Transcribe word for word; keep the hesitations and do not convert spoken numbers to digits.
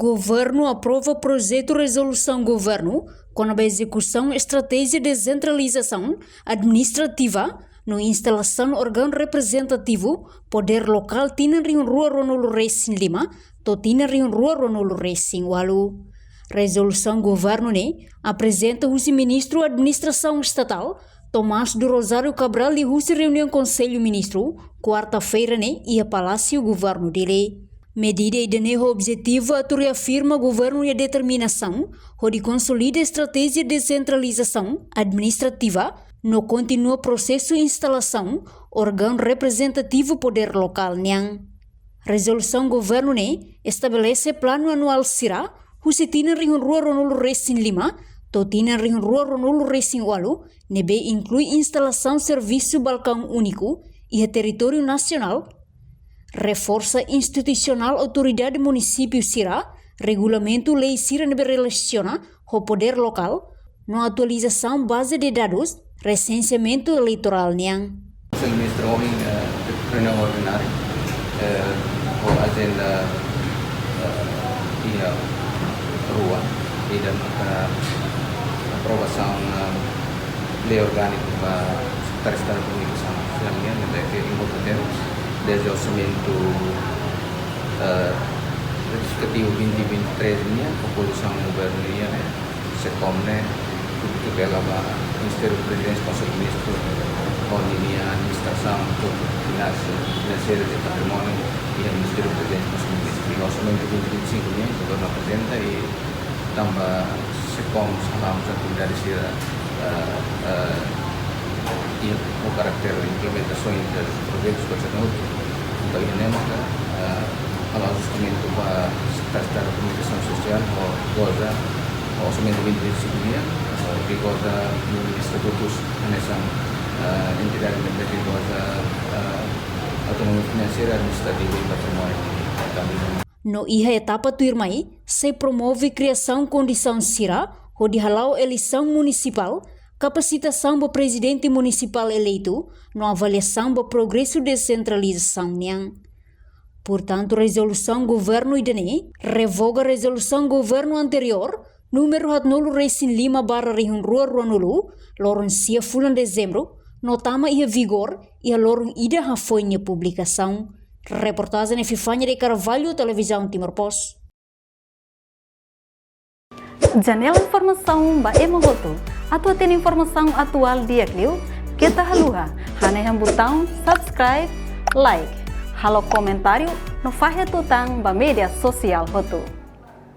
Governu aprova projetu rezolusaun governu kona-ba ezekusaun estratéjia desentralizasaun administrativa no instalasaun órgaun reprezentativu podér lokál tinan rihun rua ruanulu resin lima to'o tinan rihun rua ruanulu resin ualu. Rezolusaun governu ne'e aprezenta husi Ministru Administrasaun Estatál, Tomás do Rosário Cabral, liuhusi reuniaun Konsellu Ministru, kuarta-feira ne'e, iha Palásiu Governu Dili. Medida ida-ne'e ho objetivu atu reafirma governu nia determinasaun hodi konsolida estratéjia desentralizasaun administrativa no kontinua prosesu instalasaun órgaun reprezentativu podér lokál nian. Rezolusaun governu ne'e estabelese planu anuál sira husi tinan rihun rua ruanulu resin lima to'o tinan rihun rua ruanulu resin ualu, ne'ebé inklui instalasaun servisu balkaun úniku iha territóriu nasionál, reforsa institusionál autoridade munisípiu sira, regulamentu lei sira ne'ebé relasiona ho podér lokál, no atualizasaun baze de dadus resenseamentu eleitorál nian. Konsellu Ministru ohin, eh, reuniaun ordinária, eh, ho ajenda, eh, iha rua, ida maka aprovasaun, eh, lei orgániku ba Sekretáriu Estadu Komunikasaun Sosiál nian, ne'ebé ke importante, dezde orsamentu, eh, retifikativu vinte vinte e três nian, ho pozisaun governu nian, eh, SECOM ne'e, tuku bela ba Ministériu Prezidénsia, Konsellu Ministru, ho ninia administrasaun, ho finansa, finanseira i patrimóniu, iha Ministériu Prezidénsia, Konsellu Ministru. I orsamentu vinte vinte e cinco nian, governu aprezenta i tanba SECOM hala'o atividade sira, eh, eh, i ho karáter implementasaun de projetus, projetu no outro. Entaun, iha ne'e maka, eh, halo ajustamentu ba Sekretáriu Estadu Komunikasaun Sosiál, ho goza, ho orsamentu vinte vinte e cinco nian, eh, ke goza ninia estatutus hanesan, eh, entidade independente, ke goza, eh, autonomia finanseira, administrativa i patrimóniu nian. No iha etapa tuirmai, sei promove kriasaun kondisaun sira hodi hala'o eleisaun munisipál, kapasitasaun ba prezidente munisipál eleitu, no avaliasaun ba progresu desentralizasaun nian. Portantu, rezolusaun governu ida-ne'e revoga rezolusaun governu anteriór, númeru haatnulu resin lima barra rihun rua ruanulu, loron sia fulan Dezembru, no tama iha vigór iha loron ida hafoin nia publikasaun. Reportajen Epifania de Carvalho, Televizaun Timor Post. Janela informasaun ba ema hotu. Atu hatene informasaun atuál di'ak liu, keta haluha hanehan butaun subscribe, like, halo komentáriu no fahe tutan ba média sosiál hotu.